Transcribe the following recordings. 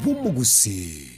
bw'Omogusii.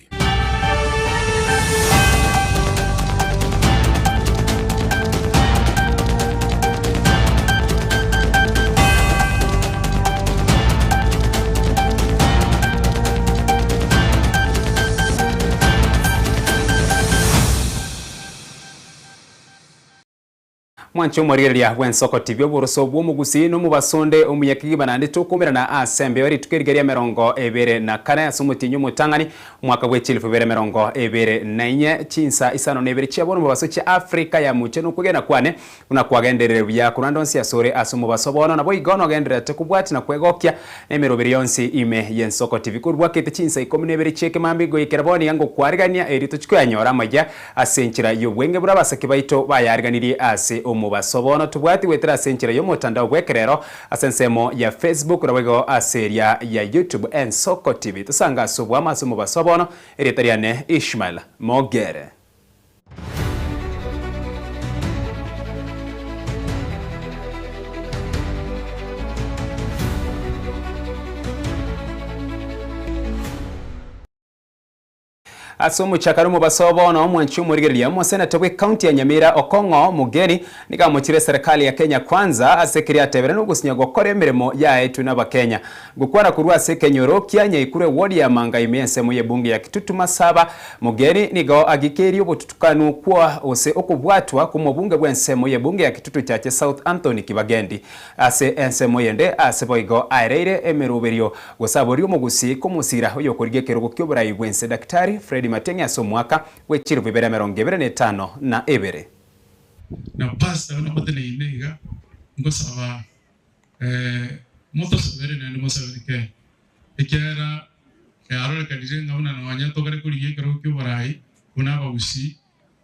Mwanche omorigereria bw'ensoko TV oboroso bw'omogusii nomobaso onde omuya kegima naende tokomerana ase embeo rituko eriga ria emerongo ebere na kane ase omotienyi omotang'ani omwaka bwe chilifu ibere emerongo ebere na inye chinsa isano na ibere chia bono omobaso chia Africa ya muche nokwegena kwane buna kwagenderire buya korwa ande onsi asore ase omobaso bono naboigo nogendererete kobwatia na kwegokia nemeroberi yonsi ime y'ensoko TV korwa bwakete chinsa ikomi na ibere chi'ekemambia goikera bono iga ngokwarigania erio tochie koyanyora amaya Ase enchera y'obwenge buna abasake baito bayariganirie ase omobaso bono tobwati goetera ase enchera y'omotandao bw'ekerero ase ensemo ya Facebook naboigo ase eria ya YouTube Ensoko TV. Tosange ase obwamo ase omobaso bono, erieta riane Ishmael Mogere. Ase omochakano omobaso bono omwanchi omorigereria omoseneta bwe county ya Nyamira Okong'o Mugeni nigo amochire eserekali ya Kenya Kwanza ase keria atebire nogosinya gokora emeremo yaetwe nabakenya. Gokwana korwa ase ekenyoro kia Nyaikuru eward ya Manga ime ensemo y'ebunge ya Kitutu Masaba, Mugeni nigo agikeirie obotutukanu kwa gose okobwatwa kw'omobunge bw'ensemo y'ebunge ya Kitutu Chache South Anthony Kibagendi. Ase ensemo yende ase boigo aereire emeroberio gose aborie omogusii komosira oyokorigia ekerogo ki'oborai bw'ense Daktari Fred Matiang'i ase omwaka bwe chilifu ibere emerongo ebere na etano na ebere. Na pastor buna moteneine iga ngosaba motosabere naende mosabere Kenya, ekiagera yarorekanire ng'a buna nonya tokare korigia ekerogo ki'oborai buna abagusii,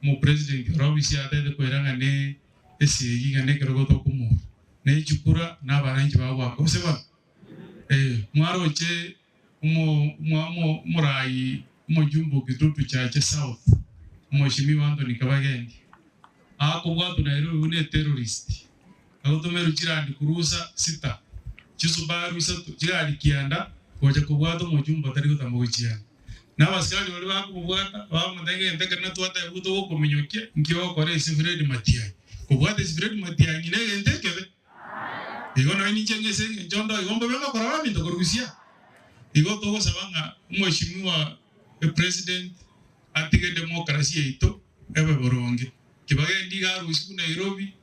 omopresident ore ofisi atagete koira ng'a ne esegi ng'a nekerogo tokomora, ne chikura na abananchi bagoaka gose bono? Eh, mwaroche omo omo omo omorai omojumbe o Kitutu Chache South, Omweshimiwa Anthony Kabagendi, akobwatwa Nairobi buna eterrorist, agotomerwa chirandi cruiser sita, chisubaru isato, chigari kianda, gocha kobwata omojumbe otari gotama gochiana. Na abasikari baria bakomobwata, bamotebia egento ekero natwatebigwe togokominyokia, nki ogokora ase Fred Matiang'i? Kobwata ase Fred Matiang'i negento ekebe? Igo nonya ninche ng'ese engencho ndo igo mbobe ngokora baminto korusia. Igo togosaba ng'a omweshimiwa epresident atige democracy yaito ebe boronge. Kibagendi iga arusiwu Nairobi,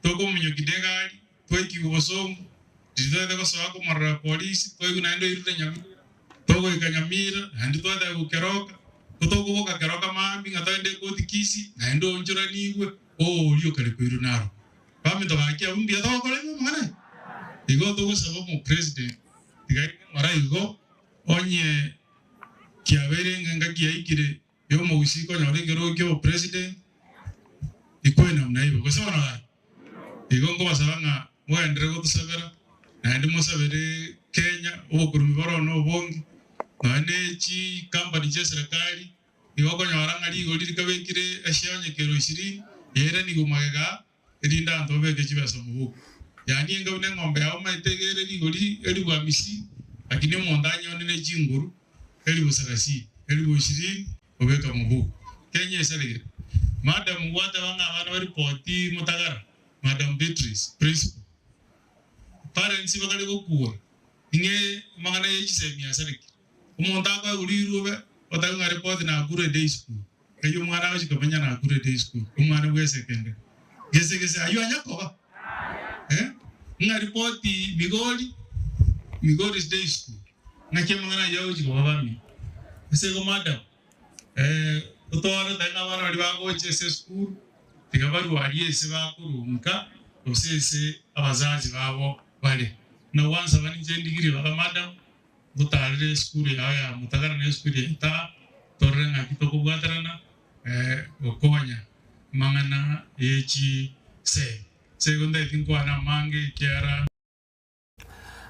tokominyokia negari, twaikigwe bosongo, riria totagete gosoa komorora polisi, twaigwa naende oirure Nyamira, togoika Nyamira, naende twatebigwa Keroka, ko tokoboka Keroka maambia ng'a togende ekoti Kisii, naende oonchoranigwe, ooria okare koirwa naro. Baminto gaki abwo mbuya togokora inwe amang'ana aya? Igo togosaba omopresident tiga aike ng'ora igo onye kiabeire ng'a engaki yaikire yomogusii konyora ekerogo kia obopresident ikwena buna igo gose bono gaki? Igo nkobasaba ng'a mogenderere gotosabera naende mosabere Kenya obokurumi bore one obonge nonya ne chicompany chia eserekari Igo okonyora ng'a rigori rikabekire ase kero ishirini, yairaniigwe magega, erinde abanto babeke chibesa mobuko. Yaani enga buna eng'ombe yao omanyete iga ere rigori elifu hamisini, lakini omonto anyone ne chinguru elifu sarasini, elifu ishirini obeka mobuko. Kenya esaregete. Madam gwateba ng'a abana baripoti motagara, Madam Beatrice, principal. Parents bakare gokura, ing'e amang'ana ye chisemi asarekire. Omonto akoegwa rirube, otabe ng'a report nakure day school. Eyio omwana agochia komenya nakure day school, omwana bwa esekendary. Gese gese ayio anya koba eh, ng'a report Migori, Migori's day school. Ng'aki amang'ana ayio agochia koba bamino. Ase igo madam, eh, otore tari na abana baria bagocha ase esukuru, tiga barwarie ase bakorunka, gose ase abazazi babo bare. Buna gwansaba ninche ndigirie baba madam, Ngotaarere esukuru yao ya motagara na esukuru ya etaha, torore ng'aki tokobwaterana gokonya amang'ana ye chisemi. Ase igo ntagete nkwane amange ekiagera.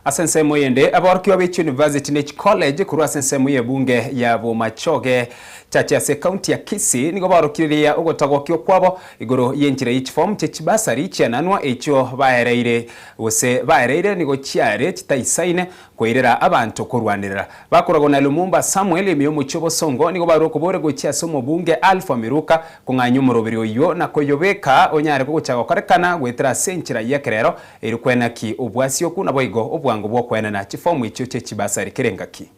Ase ensemo eyende, aborokigwa be chiuniversity ne chicollege korwa ase ensemo y'ebunge ya Bomachoge Chache ase ekaunti ya Kisii nigo baorokireria ogotagokigwa kwabo igoro y'enchera ye chifomu chie chibasari chiananwa echio baereire gose baereire nigo chiare chitaisaine koirera abanto korwanerera. Bakoragwa na Lumumba Samuel ime y'omochie obosongo nigo barure okobore gochia ase omobunge Alpha Miruka kong'anyia omoroberi oyio na koyobeka onyare gocha gokorekana goetera ase enchera y'ekerero Erio kwenaki obwasioku naboigo obwango bw'okoenana chifomu echio chie chibasari kera engaki.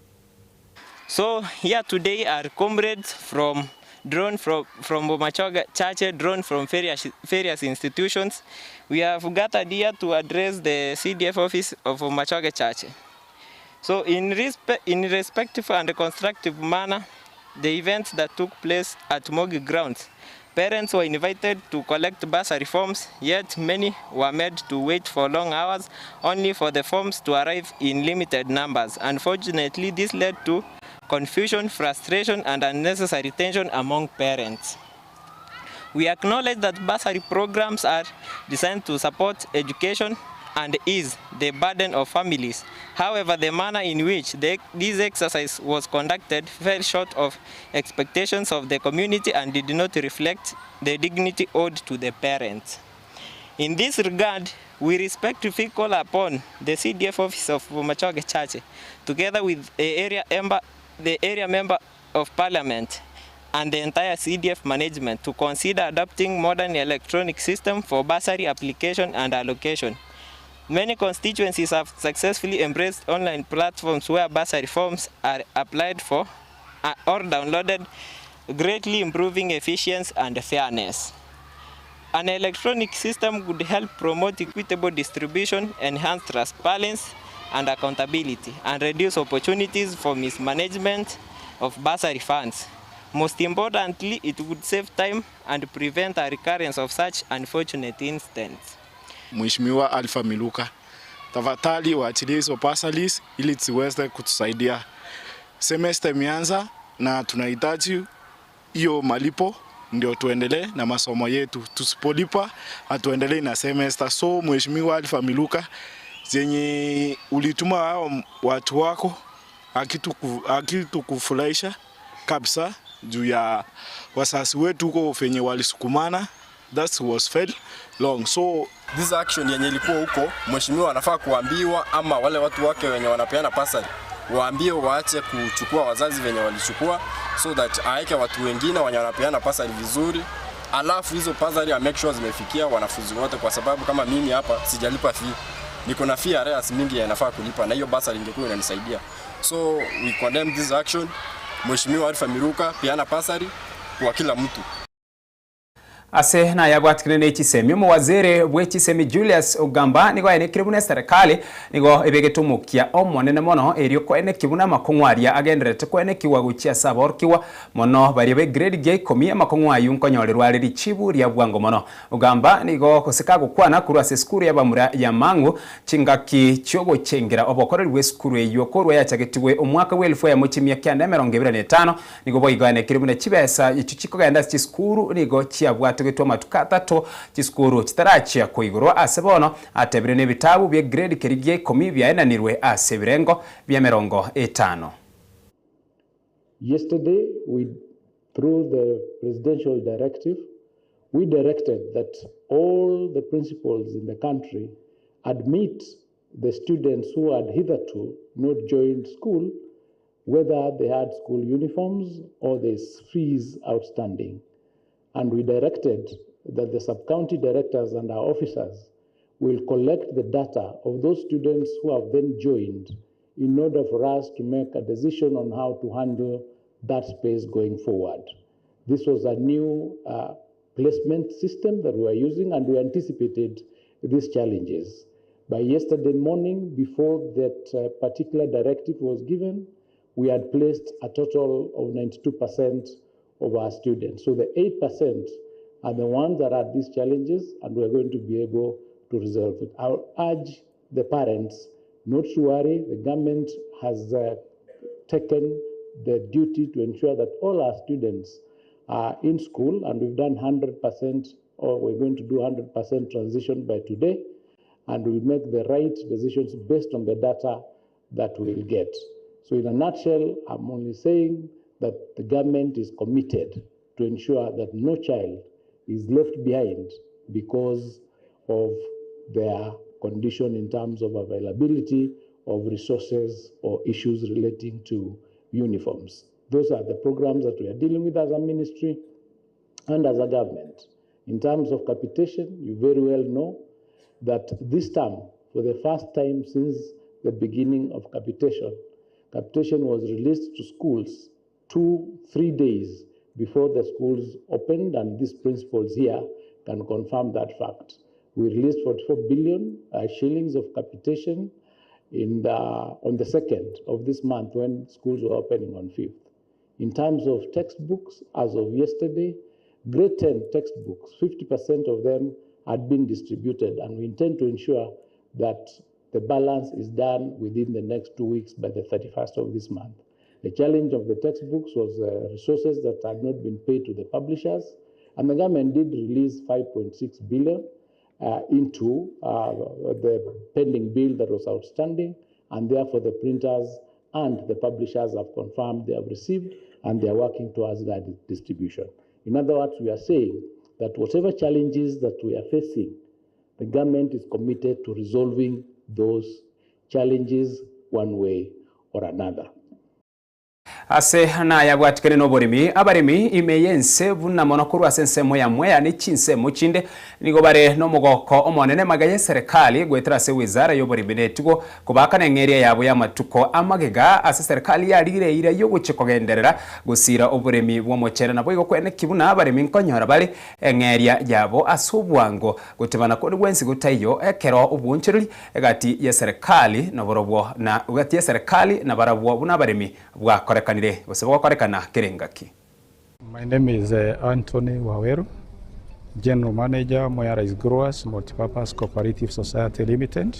So here today are comrades from drawn from from Bomachoge Chache drawn from various various institutions. We have gathered here to address the CDF office of Bomachoge Chache. So in respe in respectful and constructive manner the events that took place at Mogi grounds, parents were invited to collect bursary forms yet many were made to wait for long hours only for the forms to arrive in limited numbers. Unfortunately, this led to confusion, frustration and unnecessary tension among parents. We acknowledge that bursary programs are designed to support education and ease the burden of families. However, the manner in which the, this exercise was conducted fell short of expectations of the community and did not reflect the dignity owed to the parents. In this regard, we respectfully call upon the CDF office of Bomachoge Chache, together with the area, ember, the area member of parliament and the entire CDF management to consider adopting modern electronic system for bursary application and allocation. Many constituencies have successfully embraced online platforms where bursary forms are applied for or downloaded, greatly improving efficiency and fairness. An electronic system could help promote equitable distribution, enhance transparency and accountability, and reduce opportunities for mismanagement of bursary funds. Most importantly, it would save time and prevent a recurrence of such unfortunate incidents. Mheshimiwa Alpha Miluka, tafadhali waachilie hizo bursaries ili ziweze kutusaidia. Semester imeanza na tunahitaji hiyo malipo ndio tuendelee na masomo yetu. Tusipolipa hatuendelei na semester. So Mheshimiwa Alpha Miluka, zenye ulituma hao watu wako hakitukufurahisha kabisa juu ya wazazi wetu huko venye walisukumana, that was felt long so this action yenye ilikuwa huko, mheshimiwa anafaa kuambiwa, ama wale watu wake wenye wanapeana bursary waambie waache kuchukua wazazi venye walichukua, so that aeke watu wengine wenye wanapeana bursary vizuri, alafu hizo bursary make sure zimefikia wanafunzi wote, kwa sababu kama mimi hapa sijalipa fee, niko na fee arrears mingi yanafaa kulipa, na hiyo bursary ingekuwa inanisaidia. So we condemn this action. Mheshimiwa Alpha Miruka, peana bursary kwa kila mtu. Ase nayabwatikire ne chisemi, omowaziri bwe chisemi Julius Ogamba nigo aenekire buna eserekari nigo ebegete omokia omonene mono erio koenekia buna amakong'u aria agendererete koenekiwa gochia ase aborokigwa mono baria be grade gia ikomi amakong'u aywo nkonyorerwa are richibu ria bwango mono. Ogamba nigo gose kagokwana korwa ase esukuru y'abamura ya Mang'u chingaki chiogochengera obokoreri bw'esukuru eywo korwa yachagetigwe omwaka bw'elfu eyemo chimia kianda emerongo ebere na etano Nigo boigo buna chibesa echio chikogenda ase chisukuru nigo chiabwatogetwe amatuko atato chisukuru chitarachia koigorwa ase bono, atebire nebitabu bie grade keria gia ikomi biaenanirwe ase ebirengo bi'emerongo etano. Yesterday, we, through the presidential directive, we directed that all the principals in the country admit the students who had hitherto not joined school, whether they had school uniforms or there's fees outstanding. And we directed that the sub-county directors and our officers will collect the data of those students who have then joined in order for us to make a decision on how to handle that space going forward. This was a new placement system that we were using, and we anticipated these challenges. By yesterday morning, before that particular directive was given, we had placed a total of 92% of our students. So the 8% are the ones that had these challenges, and we're going to be able to resolve it. I'll urge the parents not to worry. The government has taken the duty to ensure that all our students are in school, and we've done 100%, or we're going to do 100% transition by today. and we'll make the right decisions based on the data that we'll get. So in a nutshell, I'm only saying that the government is committed to ensure that no child is left behind because of their condition in terms of availability of resources or issues relating to uniforms. Those are the programs that we are dealing with as a ministry and as a government. In terms of capitation, you very well know that this term, for the first time since the beginning of capitation, capitation was released to schools 2, 3 days before the schools opened, and these principals here can confirm that fact. We released 44 billion shillings of capitation on the 2nd of this month when schools were opening on 5th. In terms of textbooks, as of yesterday, grade 10 textbooks, 50% of them had been distributed, and we intend to ensure that the balance is done within the next 2 weeks by the 31st of this month. The challenge of the textbooks was resources that had not been paid to the publishers, and the government did release 5.6 billion into the pending bill that was outstanding, and therefore the printers and the publishers have confirmed they have received and they are working towards that distribution. In other words, we are saying that whatever challenges that we are facing, the government is committed to resolving those challenges one way or another. Ase nayabwatikane noboremi, abaremi ime y'ense buna mono korwa ase ensemo ya Mwea ne chinsemo chinde nigo bare nomogoko omonene magega y'eserekari goetera ase wizara y'oboremi na etugo kobaakana eng'eria yabo y'amatuko amagega ase eserekari yarigire eira y'ogochia kogenderera gosiira oboremi bw'omochere naboigo kweneki buna abaremi nkonyora bare eng'eria yabo ase obwango gotebana konde gwensi gotaiyo ekero obwoonchoreri egati y'eserekari naborobwo na egati y'eserekari nabarabwo buna abaremi bwakorekanire gose bogokorekana kera engaki. My name is Anthony Waweru, General Manager, Mwea Rice Growers Multipurpose Cooperative Society Limited.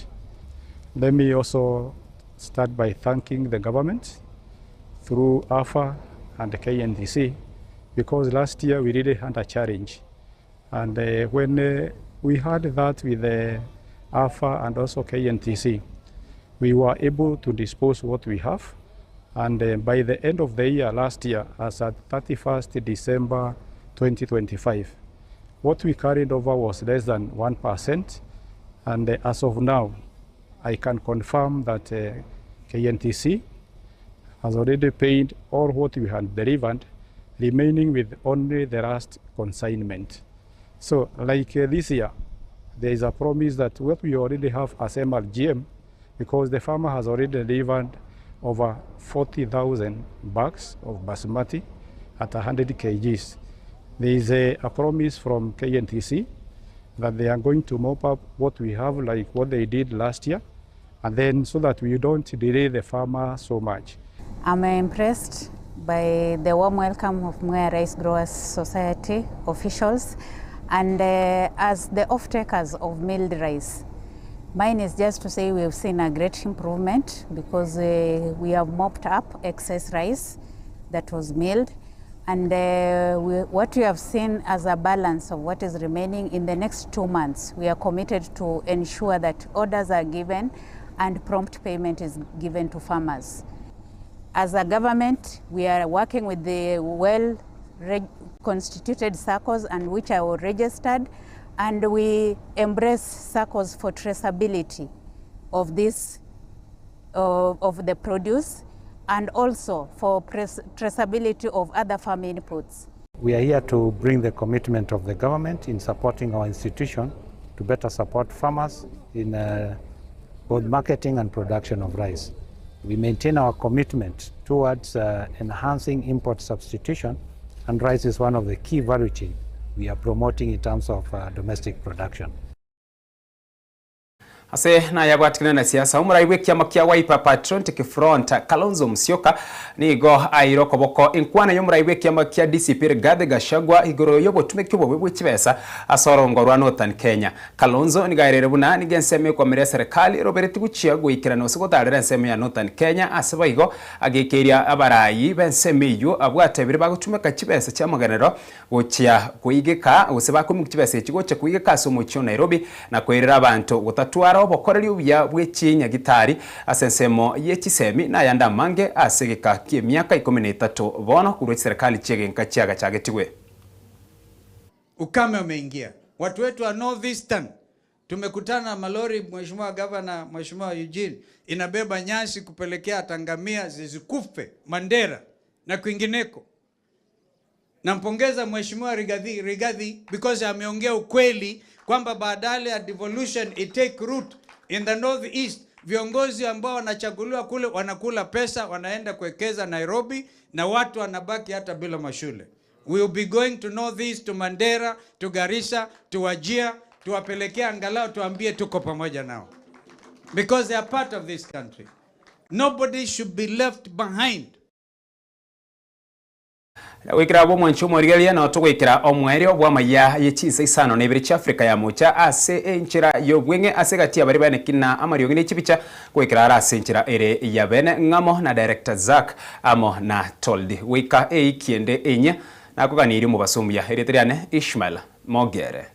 Let me also start by thanking the government through AFA and KNDC, because last year we really had a challenge. And when we had that with the AFA and also KNTC, we were able to dispose what we have. And by the end of the year last year, as at 31st December 2025, what we carried over was less than 1%. And as of now, I can confirm that KNTC has already paid all what we had delivered, remaining with only the last consignment. So like this year, there is a promise that what we already have as MRGM, because the farmer has already delivered over 40,000 bags of basmati at 100 kgs. There is a promise from KNTC that they are going to mop up what we have, like what they did last year, and then so that we don't delay the farmer so much. I'm impressed by the warm welcome of Mwea Rice Growers Society officials, and as the off-takers of milled rice. Mine is just to say we've seen a great improvement because we have mopped up excess rice that was milled, and what we have seen as a balance of what is remaining in the next 2 months, we are committed to ensure that orders are given and prompt payment is given to farmers. As a government, we are working with the well constituted SACCOs and which are registered, and we embrace SACCOs for traceability of the produce, and also for traceability of other farm inputs. We are here to bring the commitment of the government in supporting our institution to better support farmers in both marketing and production of rice. We maintain our commitment towards enhancing import substitution, and rice is one of the key value chain we are promoting in terms of domestic production. Ase nayabwatikana na siasa, omorai bw'ekiama kia Wiper Patriotic Front, Kalonzo Musyoka, nigo aeire okoboko enkwana y'omorai bw'ekiama kia DCP Rigathi Gachagua igoro y'obotumeki obobe bwe chibesa ase orongo rwa Northern Kenya. Kalonzo nigo aereire buna nigo ensemo ekwamera eserekari eroberetie gochia goikerana gose gotarera ensemo ya Northern Kenya ase boigo agekeiria abarai b'ensemo eyio abwatebire bagotumeka chibesa chi'amagenderero gochia koigeka gose bakoimokia chibesa echi gochia koigeka ase omochie o Nairobi na koirera abanto gotatwara obokoreri obuya bwe chinyagitari ase ensemo ye chisemi na ayande amange ase egeka ki'emiaka ikomi na etato bono korwa chiserekari chi'egenka chiagachagetigwe. Ukame umeingia. Watu wetu wa North Eastern tumekutana na malori, Mheshimiwa Governor, Mheshimiwa Eugene, inabeba nyasi kupelekea hata ngamia zisikufe Mandera na kwingineko. Nampongeza Mheshimiwa Rigathi, Rigathi because ameongea ukweli kwamba badala ya devolution it take root in the north east, viongozi ambao wanachaguliwa kule wanakula pesa, wanaenda kuwekeza Nairobi na watu wanabaki hata bila mashule. We will be going to north east, to Mandera, to Garissa, to Wajir, tuwapelekea angalau tuambie tuko pamoja nao because they are part of this country. Nobody should be left behind. Goikera abwo omwanchi omorigereria nao togoikera omoerio bw'amaiya ye chinsa isano na ibere chi'Afrika ya Mocha ase enchera y'obweng'e ase egati ya baria baeneki na amariogi ne chibicha goikera are ase enchera ere ya bene ng'amo na Director Zack amo na Toldi goika eiki ende enyia nakoganirie omobaso omuya erieta riane Ishmael Mogere.